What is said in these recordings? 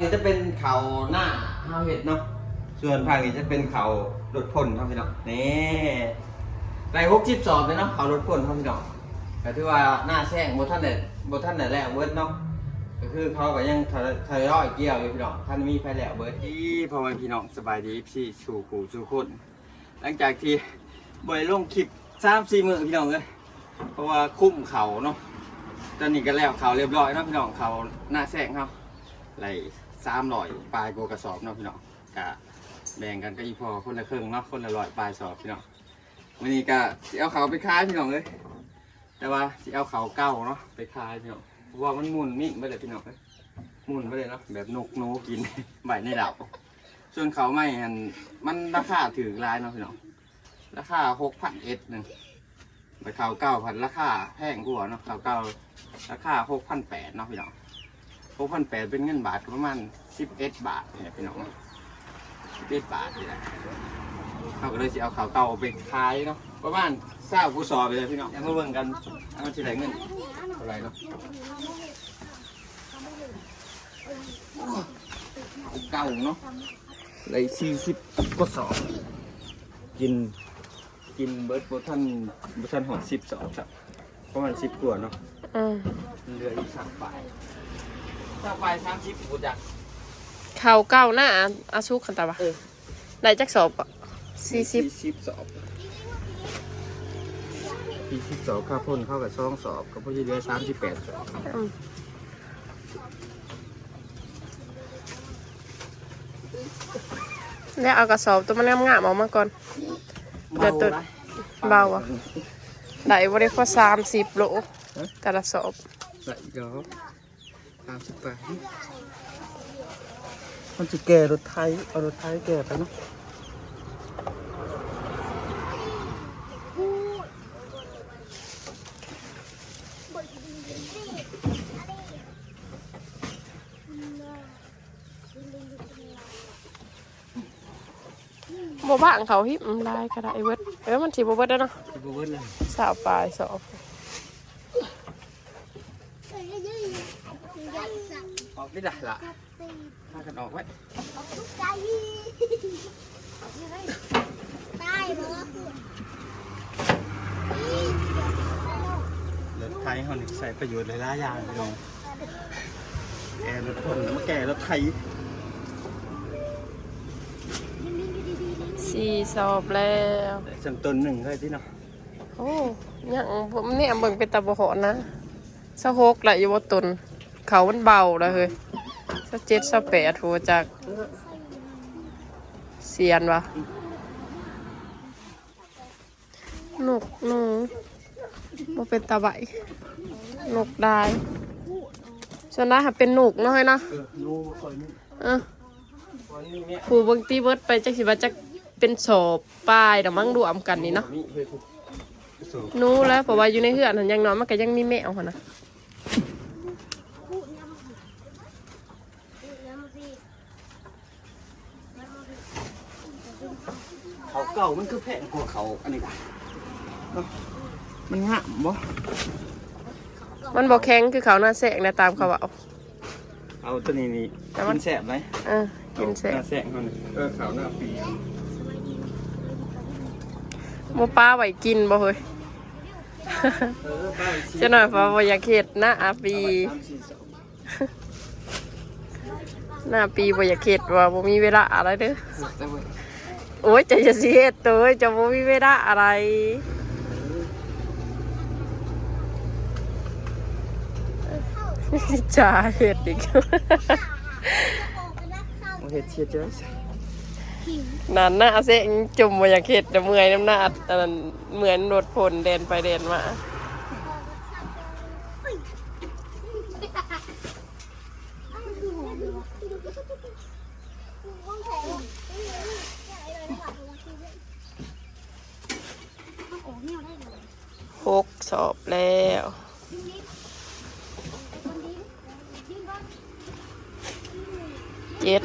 ນີ້ຈະເປັນເຂົ້ານາເຮົາເຮັດເນາະ ສ່ວນພາກນີ້ຈະເປັນເຂົ້າລົດພົ່ນເນາະພີ່ນ້ອງ. ນີ້ ໄດ້ຫົກສິບສອບເລີຍເນາະ ເຂົ້າລົດພົ່ນເຮົາພີ່ນ້ອງ. ກໍຖືວ່ານາແຊງບໍ່ທັນໄດ້ ບໍ່ທັນໄດ້ແລ້ວເບິດເນາະ ກໍຄືເຂົາກໍຍັງທະ ທະຍອຍກ່ຽວຢູ່ພີ່ນ້ອງ ທັນມີໃຜແລ້ວເບິດ. ດີພໍ່ແມ່ພີ່ນ້ອງ ສະບາຍດີ ເອັຟຊີ ສູ່ຜູ້ສູ່ຄົນ. ຫຼັງຈາກທີ່ບໍ່ໄດ້ລົງຄລິບສາມສີ່ມື້ພີ່ນ້ອງເອີຍ ເພາະວ່າຄຸມເຂົ້າເນາະ. ຕອນນີ້ກໍແລ້ວເຂົ້າຮຽບຮ້ອຍເນາະພີ່ນ້ອງ ເຂົ້ານາແຊງເຮົາໄດ້ສາມຮ້ອຍປາຍກວ່າກະສອບເນາະພີ່ນ້ອງ. ກະແບ່ງກັນກັບອີ່ພໍ່ຄົນລະເຄິ່ງເນາະ ຄົນລະຮ້ອຍປາຍສອບພີ່ນ້ອງ. ມື້ນີ້ກະຊິເອົາເຂົ້າໄປຂາຍພີ່ນ້ອງເອີຍ ແຕ່ວ່າຊິເອົາເຂົ້າເກົ່າເນາະໄປຂາຍພີ່ນ້ອງ ເພາະວ່າມັນໝຸ່ນມິ້ງໄປເລີຍພີ່ນ້ອງເອີຍ ໝຸ່ນໄປເລີຍເນາະ ແບບນົກໜູກິນໄວ້ໃນເລົາ. ສ່ວນເຂົ້າໃໝ່ຫັ້ນ ມັນລາຄາຖືກຫຼາຍເນາະພີ່ນ້ອງ ລາຄາຫົກພັນເອັດໜຶ່ງ ແລະເຂົ້າເກົ່າພັດລາຄາແພງກວ່າເນາະ. ເຂົ້າເກົ່າລາຄາຫົກພັນແປດເນາະພີ່ນ້ອງ ຫົກພັນແປດເປັນເງິນບາດກໍປະມານສິບເອັດບາດນີ້ແຫຼະພີ່ນ້ອງ ສິບເອັດບາດນີ້ແຫຼະ. ເຮົາກໍເລີຍຊິເອົາເຂົ້າເກົ່າໄປຂາຍເນາະ ປະມານຊາວກວ່າສອບນີ້ແຫຼະພີ່ນ້ອງ. ດຽວມາເບິ່ງກັນວ່າຊິໄດ້ເງິນເທົ່າໃດເນາະ. ເກົ່າເນາະ ໄດ້ສີ່ສິບກວ່າສອບ ກິນ ກິນເບິດບໍ່ທັນ ບໍ່ທັນຮອດສິບສອບຊ້ຳ ປະມານສິບກວ່າເນາະ. ອືມ ເຫຼືອອີກຊາວປາຍ ຊາວປາຍ ສາມສິບບໍ່ຈັກ. ເຂົ້າເກົ່ານາອາສຸກຫັ້ນຕາວ່າ ເອີ ໄດ້ຈັກສອບເກາະ? ສີ່ສິບ ສີ່ສິບສອບ ສີ່ສິບສອບ ຄ່າພົ່ນເຂົາກໍສອງສອບ ກໍພໍດີເຫຼືອສາມສິບແປດສອບ. ອືມ ແລ້ວເອົາກະສອບໂຕມັນງາມໆອອກມາກ່ອນ. ເບົາ ເດີໂຕ ເບົາຫວະ ໄດ້ບໍ່ໄດ້ພໍສາມສິບໂລ ຮະ ແຕ່ລະສອບ ໄດ້ດອກ ສາມສິບປາຍ. ມັນຊິແກ່ລົດໄຖ ເອົາລົດໄຖແກ່ໄປເນາະ. ບໍ່ບ້າງເຂົ້າຫິບຫຼາຍກໍໄດ້ເບິດ ເອີ ມັນຊິບໍ່ເບິດແລ້ວເນາະ ຊິບໍ່ເບິດແລ້ວ ຊາວປາຍສອບ. ອອກນີ້ລະ ລະ ພາກັນອອກໄວ້. ລົດໄຖເຮົານີ້ໃຊ້ປະໂຫຍດຫຼາຍໆຢ່າງພີ່ນ້ອງ ແກ່ລົດພົ່ນ ມາແກ່ລົດໄຖ. ສີ່ສອບແລ້ວ ໄດ້ສ່ຳຕົ້ນໜຶ່ງເລີຍຕິເນາະ. ໂອ້ ຍັງ ແນມເບິ່ງເປັນຕາບໍ່ຮອດນະ. ຊາວຫົກໄດ້ຢູ່ບໍ່ຕົນ ເຂົ້າມັນເບົາລະເຮີ້ຍ ຊາວເຈັດ ຊາວແປດ ຜູ້ຈັກ ສຽນຫວະ. ນົກໜູ ບໍ່ເປັນຕາໄຫວ້ ນົກດາຍ ສ່ວນຫຼາຍຫາເປັນນົກເນາະເຮີ້ຍເນາະ. ເອີ ເອີ ຜູ້ເບິ່ງຕີເບິດໄປຈັກຊິວ່າຈັກເປັນສອບປາຍດອກມັ້ງ ລວມກັນນີ້ເນາະ. ໜູແຫຼະ ເພາະວ່າຢູ່ໃນເຮືອນຫັ້ນ ຢ່າງໜ້ອຍມັນກໍຍັງມີແມວຫັ້ນນະ. ເຂົ້າເກົ່າມັນຄືແພງກວ່າເຂົ້າອັນນີ້ກະ ເນາະ ມັນງາມບໍ່? ມັນບໍ່ແຂງຄືເຂົ້ານາແຊງນະ ຕາມເຂົາເວົ້າ. ເອົາໂຕນີ້ນີ້ ແຕ່ມັນ ກິນແຊບໄດ໋. ເອີ ກິນແຊບ ເຂົ້ານາແຊງເຮົານີ້ ເອີ ເຂົ້ານາປີ ບໍ່ປາໄວ້ກິນບໍ່ເຮີ້ຍ? ເອີ ປາໄວ້ກິນ ຈັກໜ້ອຍ ເພາະວ່າບໍ່ຢາກເຮັດນາປີ ນາປີບໍ່ຢາກເຮັດ ວ່າບໍ່ມີເວລາອະໄລເດີ. ໂອ້ຍ ເຈົ້າຢ່າຊິເຮັດໂຕເອີຍ ເຈົ້າບໍ່ມີເວລາອະໄລ ຈາເຮັດອີກ ເຮັດ ເຮັດ ນັ້ນນະ ເຊງຈົມບໍ່ຢາກເຮັດ ເມື່ອຍນຳນາ ອັນນັ້ນ ເມື່ອຍລົດພົ່ນແລ່ນໄປແລ່ນມາ. ຫົກສອບແລ້ວ ເຈັດ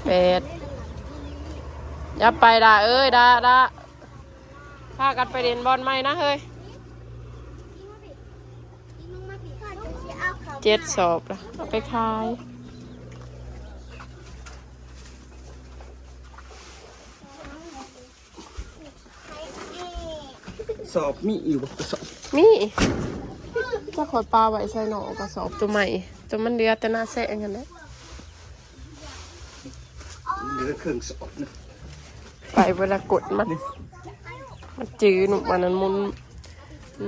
ແປດ ຢ່າໄປດາເອີຍ ດາ ດາ ພາກັນໄປຫຼິ້ນບ່ອນໃໝ່ນະເຮີ້ຍ. ເຈັດສອບລະ ເອົາໄປຂາຍ. ສອບມີຢູ່ບໍ່? ກະສອບ ມີ. ຈັກຂ້ອຍປາໄວ້ໃສ່ເນາະ ກະສອບໂຕໃໝ່ ໂຕມັນເຫຼືອແຕ່ໜ້າແຊງຫັ້ນແຫຼະ. ເຫຼືອເຄິ່ງສອບນະ. ໄປເວລາກົດມັນ ມັນຈື່ ນົກມັນນັ້ນ ມຸນ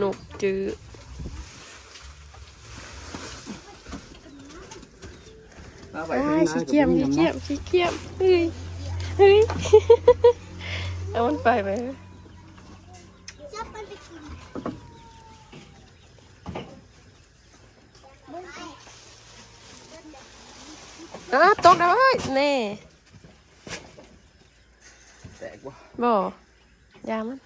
ນົກຈື່. ເອົາໄປ ອ້າຍ ຂີ້ກຽມ ຂີ້ກຽມ ຂີ້ກຽມ. ເຮີ້ຍ ເຮີ້ຍ ເອົາມັນໄປໄປ. ອ້າ ຕົກແລ້ວເຮີ້ຍ ແນ່. ແຕກບໍ່? ບໍ່ ຢ່າມັນ.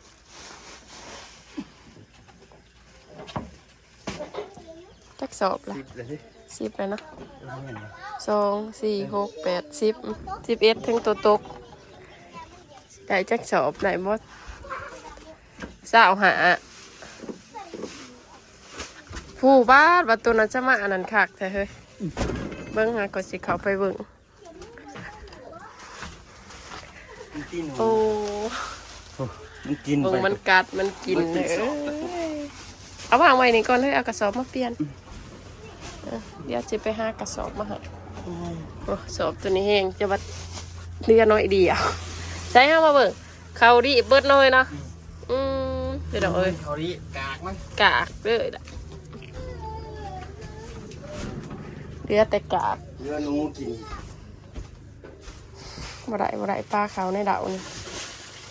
ຈັກສອບລະ? ສິບແລ້ວເດ. ສິບແລ້ວເນາະ. ເອີ ແມ່ນລະ ສອງ ສີ່ ຫົກ ແປດ ສິບ ສິບເອັດ ເຖິງໂຕຕົກ. ໄດ້ຈັກສອບ? ໄດ້ບໍ່? ຊາວຫ້າ. ຜູ້ບາດ ບາດໂຕນັ້ນຈະມາອັນນັ້ນຄັກແທ້ເຮີ້ຍ. ອືມ ເບິ່ງຫາ ກໍຊິເຂົ້າໄປເບິ່ງ. ມັນກິນ ໂອ້ ໂອ້ ມັນກິນ ເບິ່ງ ໄປ ມັນກັດ ມັນກິນ ເບິດເລີຍ. ເອີຍ ເອົາວາງໄວ້ນີ້ກ່ອນເຮີ້ຍ ເອົາກະສອບມາປ່ຽນ. ອືມ ເອີ ດຽວຊິໄປຫາກະສອບມາໃຫ້. ໂອ້ຍ ໂອ້ ສອບໂຕນີ້ແຮງ ຈະວ່າເຫຼືອໜ້ອຍດຽວ. ໃສ່ ເຮົາມາເບິ່ງ ເຂົ້າດີບເບິດເລີຍເນາະ. ອືມ ອືມ ພີ່ນ້ອງເອີຍ ເຂົ້າດີບ ກາກມັນ ກາກເລີຍລະ ເຫຼືອແຕ່ກາກ ເຫຼືອໜູກິນ. ບໍ່ໄດ້ ບໍ່ໄດ້ ປາເຂົ້າໃນເດົານີ້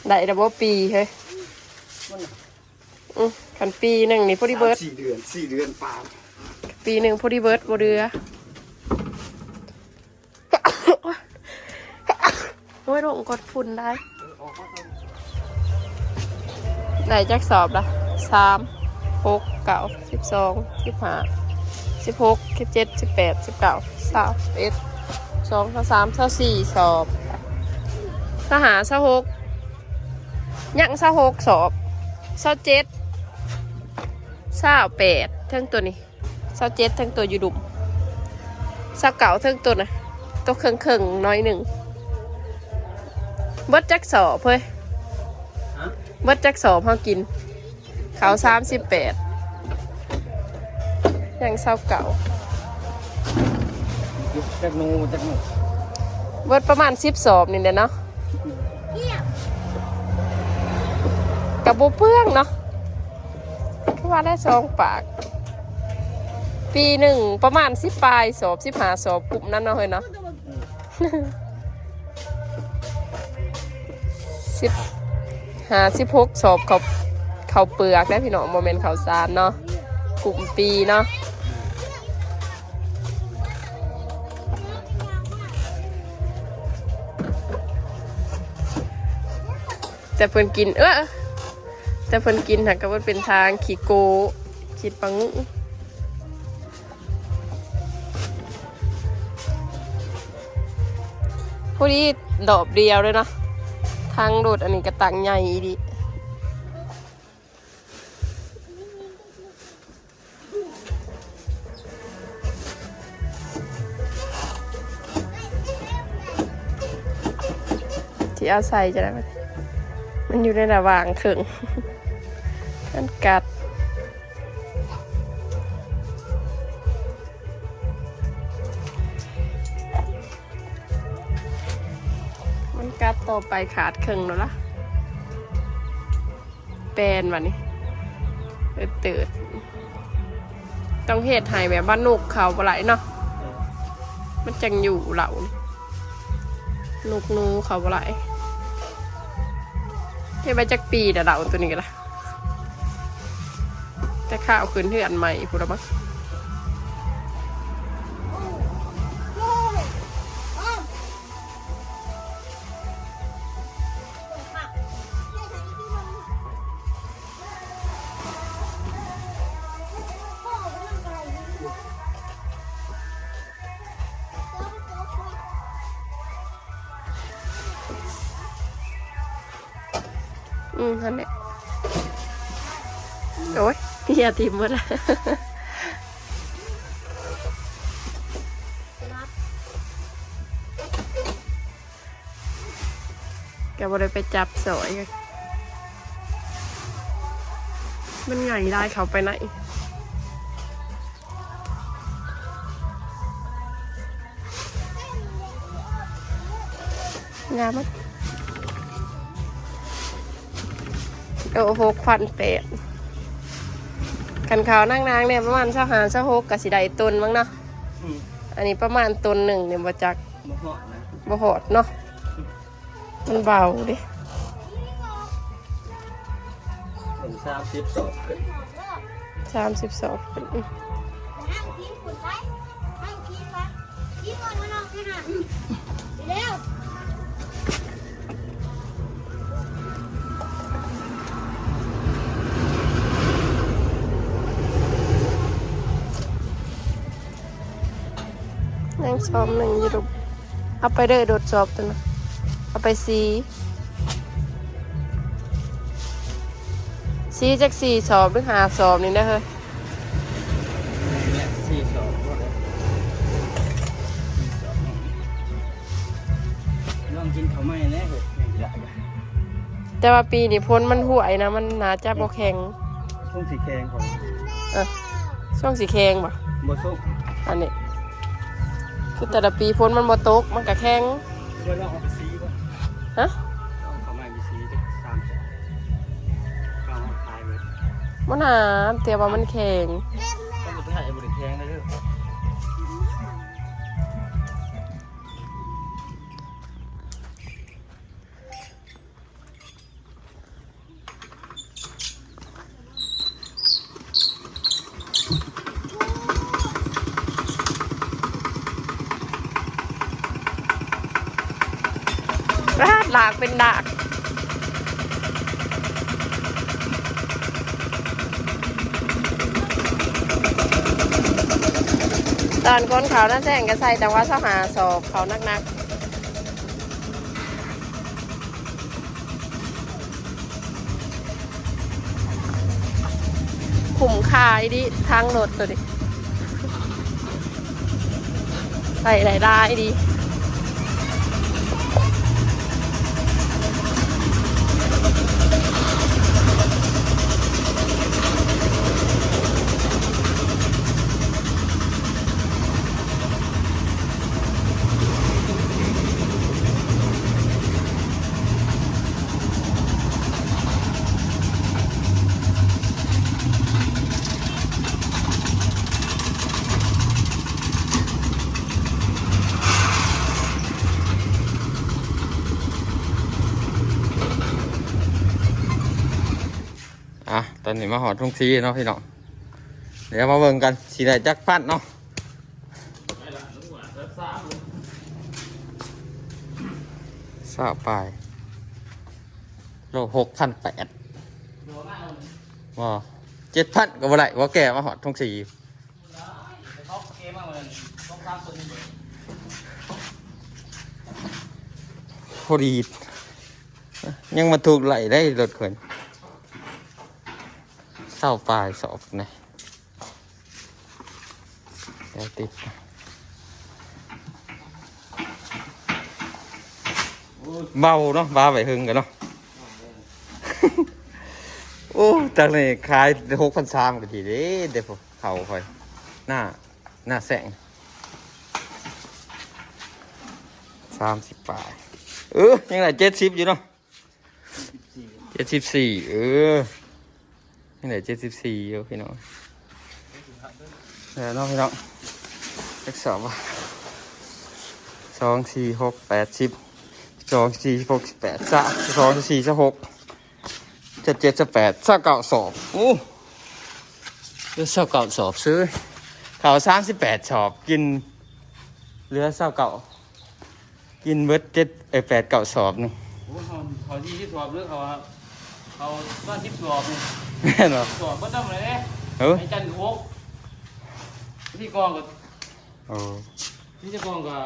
ໄດ້ແລ້ວບໍ່ປີເຮີ້ຍ? ອືມ ຄັນປີໜຶ່ງນີ້ພໍດີເບິດ ສາມສີ່ເດືອນ ສີ່ເດືອນປາຍ ປີໜຶ່ງພໍດີເບິດ ບໍ່ເຫຼືອ. ໂອ້ຍ ລົງກ່ອນ ຝຸ່ນຫຼາຍ. ໄດ້ຈັກສອບລະ? ສາມ ຫົກ ເກົ້າ ສິບສອງ ສິບຫ້າ ສິບຫົກ ສິບເຈັດ ສິບແປດ ສິບເກົ້າ ຊາວ ຊາວເອັດ ຊາວສອງ ຊາວສາມ ຊາວສີ່ສອບ ຊາວຫ້າ ຊາວຫົກ ຍັງຊາວຫົກສອບ ຊາວເຈັດ ຊາວແປດ ເທິງໂຕນີ້ ຊາວເຈັດ ເທິງໂຕຢູ່ດຸ່ມ ຊາວເກົ້າ ເທິງໂຕນະ ໂຕເຄິ່ງໆ ໜ້ອຍໜຶ່ງ. ເບິດຈັກສອບເຮີ້ຍ? ຮະ? ເບິດຈັກສອບເຮົາກິນ? ເຂົ້າສາມສິບແປດ ຍັງຊາວເກົ້າ. ຈັກໜູ ຈັກໜູ ເບິດປະມານສິບສອບນີ້ແຫຼະເນາະ ກະບໍ່ເປືອງເນາະ ຄືວ່າໄດ້ສອງປາກ ປີໜຶ່ງປະມານສິບປາຍສອບ ສິບຫ້າສອບ ກຸ້ມນັ້ນເນາະເຮີ້ຍເນາະ. ສິບຫ້າ ສິບຫົກສອບເຂົ້າ ເຂົ້າເປືອກເດ້ພີ່ນ້ອງ ບໍ່ແມ່ນເຂົ້າສານເນາະ ກຸ້ມປີເນາະ. ແຕ່ເພິ່ນກິນ ເອີ ແຕ່ເພິ່ນກິນຫັ້ນກະບໍ່ເປັນທາງ ຂີ້ໂກ້ ຂີ້ປາງູ. ພໍດີດອບດຽວເລີຍເນາະ ທາງລົດອັນນີ້ກະຕັ້ງໃຫຍ່ອີ່ຫຼີ. ຊິເອົາໃສ່ຈັ່ງໃດ ມັນຢູ່ໃນລະຫວ່າງເຄິ່ງ ມັນກັດ ມັນກັດຕໍ່ໄປຂາດເຄິ່ງແລ້ວລະ. ແປ້ນວ່ານີ້ ເອີ ເຕີດ ຕ້ອງເຮັດໃຫ້ແບບວ່ານົກເຂົ້າບໍ່ໄດ້ເນາະ ມັນຈັ່ງຢູ່ເລົາ ນົກໜູເຂົ້າບໍ່ໄດ້. ເຮັດມາຈັກປີແລ້ວເລົາໂຕນີ້ກະລະ ແຕ່ຄາວຂຶ້ນເຮືອນໃໝ່ພຸ້ນລະມັງ. ອືມ ຫັ້ນແຫຼະ ໂອ້ຍ ເຫື່ອຖິ້ມໝົດລະ. ກໍບໍ່ໄດ້ໄປຈັບສອຍ ມັນໃຫຍ່ຫຼາຍ ເຂົ້າໄປໃນ ງາມມັນ ໂອ້ ຫົກພັນແປດ ຄັນເຂົ້ານາງໆ ນີ້ປະມານຊາວຫ້າ ຊາວຫົກ ກໍຊິໄດ້ຕົນມັ້ງເນາະ. ອືມ ອັນນີ້ປະມານຕົນໜຶ່ງນີ້ ບໍ່ຈັກ ບໍ່ຮອດນະ ບໍ່ຮອດເນາະ. ມັນເບົາເດ້ ເປັນສາມສິບສອບຂຶ້ນ ສາມສິບສອບຂຶ້ນ. ອືມ ຍັງສອບໜຶ່ງຢູ່ລູກ ເອົາໄປເດີ ໂດດສອບຕົວນັ້ນ ເອົາໄປສີ່ ສີ່ຈັກສີ່ສອບ ຫຼື ຫ້າສອບນີ້ນະເຮີຍ. ສີ່ສອບ ລອງກິນເຂົ້າໃໝ່ແດ່ເຮີຍ ຍັງຊິໄດ້. ແຕ່ວ່າປີນີ້ຝົນມັນຫວຍນະ ມັນໜ້າຈະບໍ່ແຂງ. ຊ່ວງຊິແຂງ ເອີ ຊ່ວງຊິແຂງບໍ່? ບໍ່ຊຸກ ອັນນີ້ ຄືແຕ່ລະປີຝົນມັນບໍ່ຕົກ ມັນກະແຂງ. ເອົາໄປສີບໍ່? ຮະ? ເອົາເຂົ້າໃໝ່ໄປສີຈັກສາມສອບ ເອົາຂາຍເບິດ. ບໍ່ໜາ ແຕ່ວ່າມັນແຂງ ຕ້ອງໄປຖ່າຍ ບໍ່ໄດ້ແຂງເດີ. ປາດ ຫຼາກເປັນດາກ. ຕອນຂົນເຂົ້ານາແຊງກໍໃສ່ແຕ່ວ່າຊາວຫ້າສອບ ເຂົ້າໜັກໆ. ຄຸ້ມຄ່າອີ່ຫຼີ ທັງລົດໂຕນີ້ ໃຊ້ໄດ້ຫຼາຍອີ່ຫຼີ. ອ່ະ ຕອນນີ້ມາຮອດທົ່ງຊີເນາະພີ່ນ້ອງ ດຽວມາເບິ່ງກັນ ຊິໄດ້ຈັກພັນເນາະ. ຊາວປາຍ ໂລ ຫົກພັນແປດ ບໍ່ ເຈັດພັນກໍບໍ່ໄດ້ ບໍ່ແກ່ມາຮອດທົ່ງຊີ. ພໍດີ ຍັງມາຖືກໄລ່ໄດ້ລົດເພິ່ນ ຊາວປາຍສອບນີ້ ແລ້ວຕິດ ເບົາເນາະ ບາໄວ້ເຫິງກັນເນາະ. ໂອ້ ຈາກນີ້ຂາຍຫົກພັນສາມກໍດີເດ້ ເດ້ ເຂົ້າຂ້ອຍ ໜ້າ ໜ້າແຊງ ສາມສິບປາຍ ເອີ ຍັງໄດ້ເຈັດສິບຢູ່ເນາະ ເຈັດສິບສີ່ ເອີ ຍັງໄດ້ເຈັດສິບສີ່ຢູ່ພີ່ນ້ອງ ແລ້ວເນາະພີ່ນ້ອງ ຈັກສອບວ່າ ສອງ ສີ່ ຫົກ ແປດ ສິບ ສອງ ສີ່ ຫົກ ແປດ ຊາວ ສອງ ສີ່ ຊາວຫົກ ເຈັດ ເຈັດ ຊາວແປດ ຊາວເກົ້າສອບ ໂອ້ ເຫຼືອຊາວເກົ້າສອບ ຊື້ເຂົ້າສາມສິບແປດສອບ ກິນເຫຼືອຊາວເກົ້າ ກິນເບິດເຈັດ ເອີ ແປດ ເກົ້າສອບໜຶ່ງ ໂອ້ ເຮົາ ເຮົາສີ່ສິບສອບ ຫຼື ເຮົາ ເຮົາສາມສິບສອບນີ້ ແມ່ນບໍ່? ສອບເບິດນຳເລີຍເດ້ ເອີ ໄອ້ຈັນຫົກ ທີ່ກອງກໍ ໂອ້ ທີ່ຈະກອງກໍ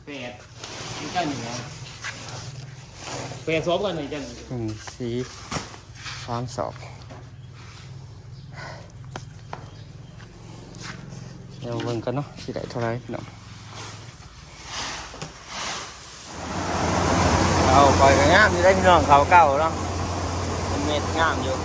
ແປດ ຄືກັນນີ້ນະ ແປດສອບກັນນີ້ຈັງ ໜຶ່ງ ສີ່ ສາມສອບ ດຽວເບິ່ງກັນເນາະ ຊິໄດ້ເທົ່າໃດພີ່ນ້ອງ ເອົ ເຂົ້າຂ້ອຍກໍງາມຢູ່ເດ້ພີ່ນ້ອງ ເຂົ້າເກົ່າເນາະ ເມັດງາມຢູ່.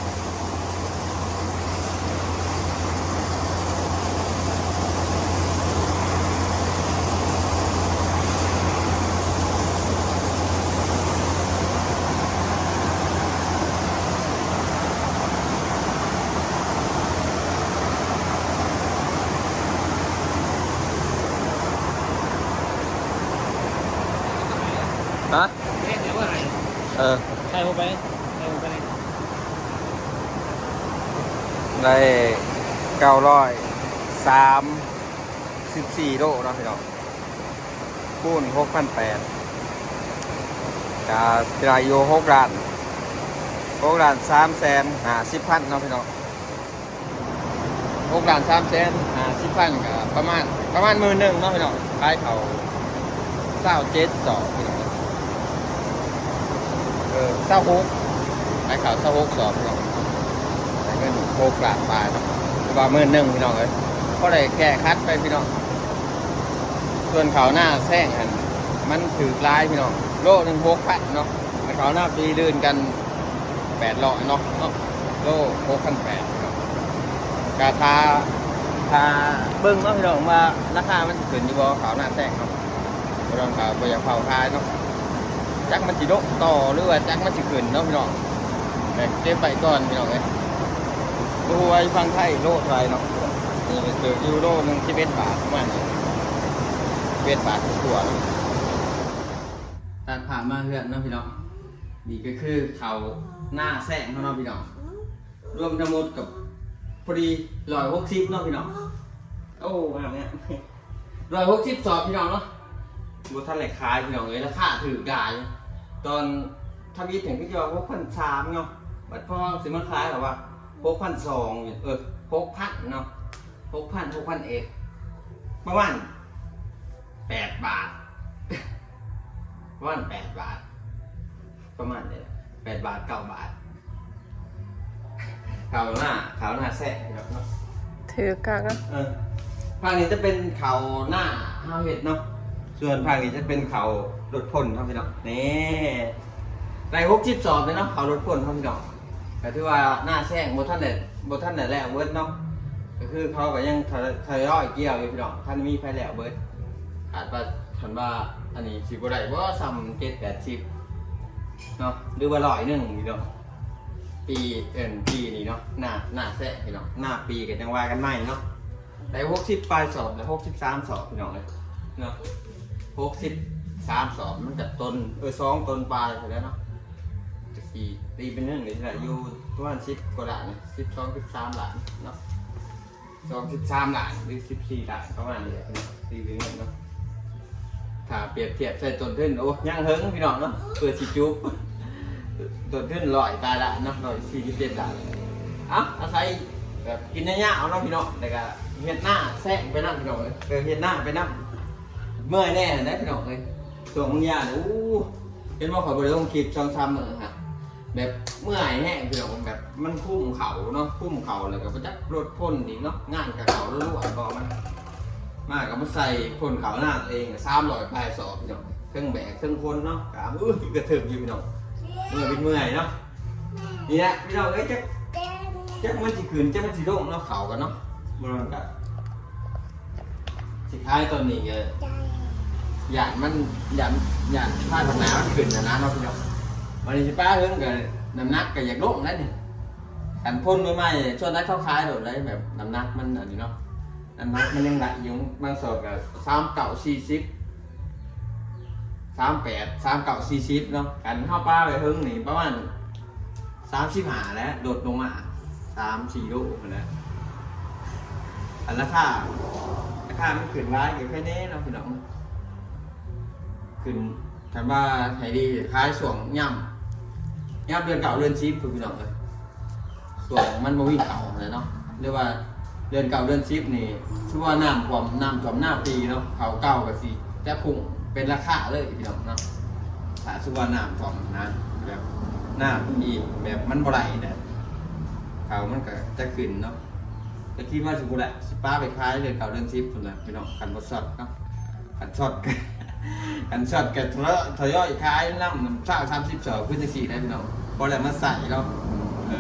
ຮະ? ເອີ ໃສ່ຫົວໄປ ໃສ່ຫົວໄປ ໄດ້ເກົ້າຮ້ອຍສາມສິບສີ່ໂລເນາະພີ່ນ້ອງ ຄູນຫົກພັນແປດ ກະໄດ້ຢູ່ຫົກລ້ານ ຫົກລ້ານສາມແສນຫ້າສິບພັນເນາະພີ່ນ້ອງ. ຫົກລ້ານສາມແສນຫ້າສິບພັນ ກໍປະມານ ປະມານໝື່ນໜຶ່ງເນາະພີ່ນ້ອງ. ຂາຍເຂົ້າຊາວເຈັດສອບພີ່ນ້ອງ ເອີ ຊາວຫົກ ຂາຍເຂົ້າຊາວຫົກສອບພີ່ນ້ອງ ໄດ້ເງິນຫົກລ້ານປາຍເນາະ ຫຼືວ່າໝື່ນໜຶ່ງພີ່ນ້ອງເອີຍ ພໍໄດ້ແກ້ຂັດໄປພີ່ນ້ອງ. ສ່ວນເຂົ້ານາແຊງຫັ້ນ ມັນຖືກຫຼາຍພີ່ນ້ອງ ໂລໜຶ່ງຫົກພັນເນາະ ແລ້ວເຂົ້ານາປີອື່ນກັນ ແປດຮ້ອຍເນາະ ເນາະ ໂລຫົກພັນແປດເນາະ. ກະຖ້າ ຖ້າເບິ່ງເນາະພີ່ນ້ອງ ວ່າລາຄາມັນຊິຂຶ້ນຢູ່ບໍ່ ເຂົ້ານາແຊງເນາະ. ບໍ່ຕ້ອງ ກໍບໍ່ຢາກເຝົ້າຂາຍເນາະ ຈັກມັນຊິລົງຕໍ່ ຫຼືວ່າຈັກມັນຊິຂຶ້ນເນາະພີ່ນ້ອງ. ແຕ່ເກັບໄວ້ກ່ອນພີ່ນ້ອງເອີຍ ບໍ່ຮູ້ວ່າຢູ່ຝັ່ງໄທໂລເທົ່າໃດເນາະ. ນີ້ກໍຖືກຢູ່ໂລໜຶ່ງສິບເອັດບາດ ປະມານນີ້ ສິບເອັດບາດກວ່າໆເນາະ. ຕັດພາບມາເຮືອນເນາະພີ່ນ້ອງ ນີ້ກໍຄືເຂົ້ານາແຊງເຮົາເນາະພີ່ນ້ອງ ລວມທັງໝົດກໍພໍດີຮ້ອຍຫົກສິບເນາະພີ່ນ້ອງ. ໂອ້ ງາມແທ້ ຮ້ອຍຫົກສິບສອບພີ່ນ້ອງເນາະ. ບໍ່ທັນໄດ້ຂາຍພີ່ນ້ອງເອີຍ ລາຄາຖືກຫຼາຍ ຕອນທຳອິດຫັ້ນຄືຈະວ່າຫົກພັນສາມເນາະ ບັດພໍຊິມາຂາຍແລ້ວວ່າຫົກພັນສອງ ເອີ ຫົກພັນເນາະ ຫົກພັນ ຫົກພັນເອັດ ປະມານ ແປດບາດ ປະມານແປດບາດ ປະມານນີ້ແຫຼະ ແປດບາດ ເກົ້າບາດ. ເຂົ້ານາ ເຂົ້ານາແຊງເນາະ ຖືກຄັກເນາະ. ເອີ ພາກນີ້ຈະເປັນເຂົ້ານາເຮົາເຮັດເນາະ ສ່ວນພາກນີ້ຈະເປັນເຂົ້າລົດພົ້ນເຮົາພີ່ນ້ອງ. ນີ້ ໄດ້ຫົກສິບສອບເລີຍເນາະ ເຂົ້າລົດພົ້ນເຮົາພີ່ນ້ອງ. ກໍຖືວ່ານາແຊງບໍ່ທັນໄດ້ ບໍ່ທັນໄດ້ແລ້ວເບິດເນາະ ກໍຄືເຂົາກໍຍັງທະ ທະຍອຍກ່ຽວຢູ່ພີ່ນ້ອງ ທັນມີໃຜແລ້ວເບິດ. ຄາດວ່າ ຄັນວ່າອັນນີ້ຊິບໍ່ໄດ້ບໍ່ ສ່ຳເຈັດແປດສິບເນາະ ຫຼືວ່າຮ້ອຍໜຶ່ງພີ່ນ້ອງ. ປີ ເອີ້ນ ປີນີ້ເນາະ ນາ ນາແຊງພີ່ນ້ອງ ນາປີກໍຈັ່ງວ່າກັນໃໝ່ເນາະ. ໄດ້ຫົກສິບປາຍສອບ ໄດ້ຫົກສິບສາມສອບພີ່ນ້ອງເອີຍເນາະ ຫົກສິບສາມສອບ ມັນກໍຕົນ ເອີ ສອງຕົນປາຍພຸ້ນແຫຼະເນາະ. ກໍຊິຕີເປັນເງິນກໍຊິໄດ້ຢູ່ປະມານສິບກວ່າລ້ານ ສິບສອງ ສິບສາມລ້ານເນາະ ສອງ ສິບສາມລ້ານ ຫຼື ສິບສີ່ລ້ານ ປະມານນີ້ແຫຼະ ຕີເປັນເງິນເນາະ. ຖ້າປຽບທຽບໃສ່ຕົ້ນທຶນ ໂອ້ ຍັງເຫິງພີ່ນ້ອງເນາະ ເພື່ອຊິຈູບ ຕົ້ນທຶນຮ້ອຍປາຍລ້ານເນາະ ຮ້ອຍສີ່ສິບເຈັດລ້ານ. ເອົ້າ ອາໄສແບບກິນຍາວໆເນາະພີ່ນ້ອງ ແລ້ວກະເຮັດນາແຊງໄປນຳພີ່ນ້ອງເອີຍ ເຮັດນາໄປນຳ ເມື່ອຍແດ່ຫັ້ນແຫຼະພີ່ນ້ອງເອີຍ. ຊ່ວງບາງຢ່າງ ໂອ້ ເຫັນບໍ່ ຂ້ອຍບໍ່ໄດ້ລົງຄລິບສອງສາມມື້ຫັ້ນ ແບບເມື່ອຍແຮງພີ່ນ້ອງ ແບບມັນຄຸມເຂົ້າເນາະ ຄຸມເຂົ້າ ແລ້ວກໍບໍ່ຈັກລົດພົ້ນອີກເນາະ ງານກໍເຂົ້າລ້ວນໆ ບໍ່ ມັນ ມາກໍມາໃສ່ພົ້ນເຂົ້ານາຕົວເອງ ສາມຮ້ອຍປາຍສອບພີ່ນ້ອງ ເທິງແບກເທິງຄົນເນາະ ກະ ໂອ້ຍ ກະເຖິງຢູ່ພີ່ນ້ອງ ເມື່ອຍເປັນເມື່ອຍເນາະ. ນີ້ແຫຼະພີ່ນ້ອງເອີຍ ຈັກ ຈັກມັນຊິຂຶ້ນ ຈັກມັນຊິລົງເນາະ ເຂົ້າກັນເນາະ ບໍ່ນັ້ນກະ ຊິຂາຍຕອນນີ້ກໍຢ້ານມັນ ຢ້ານ ຢ້ານພາຍພາກໜ້າມັນຂຶ້ນຫັ້ນນະເນາະພີ່ນ້ອງ. ບັດນີ້ຊິປະເຖິງກໍນ້ຳໜັກກໍຢາກລົງແລ້ວນີ້ ຄັນພົ້ນໃໝ່ໆ ສ່ວນຫຼາຍເຂົາຂາຍໂລດເລີຍ ແບບນ້ຳໜັກມັນອັນນີ້ເນາະ ນ້ຳໜັກມັນຍັງໄດ້ຢູ່ ບາງສອບກໍສາມເກົ້າສີ່ສິບ ສາມແປດ ສາມເກົ້າສີ່ສິບເນາະ. ຄັນເຮົາປະໄວ້ເທິງນີ້ປະມານ ສາມສິບຫ້າແຫຼະ ລົດລົງມາສາມສີ່ໂລຫັ້ນແຫຼະ. ອັນລາຄາ ລາຄາມັນຂຶ້ນຫຼາຍກໍໃຄແດ່ເນາະພີ່ນ້ອງ ຂຶ້ນ ຄັນວ່າໃຫ້ດີຂາຍຊ່ວງຍາມ ຍາມເດືອນເກົ້າເດືອນສິບພຸ້ນພີ່ນ້ອງເອີຍ ຊ່ວງມັນບໍ່ມີເຂົ້າຫັ້ນແຫຼະເນາະ ຫຼືວ່າເດືອນເກົ້າເດືອນສິບນີ້ ຄືວ່ານ້ຳຖ້ວມ ນ້ຳຖ້ວມນາປີເນາະ ເຂົ້າເກົ່າກໍຊິ ຈະພຸ່ງເປັນລາຄາເລີຍພີ່ນ້ອງເນາະ. ຖ້າສົມມຸດວ່ານ້ຳຖ້ວມນະ ແບບນ້ຳອີກ ແບບມັນບໍ່ໄດ້ນະ ເຂົ້າມັນກໍຈະຂຶ້ນເນາະ. ກໍຄິດວ່າຊິພຸ້ນແຫຼະ ຊິປະໄປຂາຍເດືອນເກົ້າເດືອນສິບພຸ້ນແຫຼະພີ່ນ້ອງ ຄັນບໍ່ຊັອດເນາະ. ອັນຊອດ ອັນຊອດກະທະຍອຍຂາຍນຳ ຊາວ ສາມສິບ ຊອກ ຄືຈັ່ງຊີ້ນະພີ່ນ້ອງ ພໍແລ້ວມາໃສ່ເນາະ. ເອີ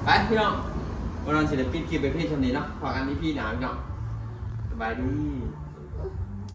ໄປພີ່ນ້ອງ ມື້ນີ້ຊິໄດ້ປິດຄລິບໄວ້ພຽງສ່ຳນີ້ເນາະ ພໍ້ກັນອີພີໜ້າພີ່ນ້ອງ ສະບາຍດີ.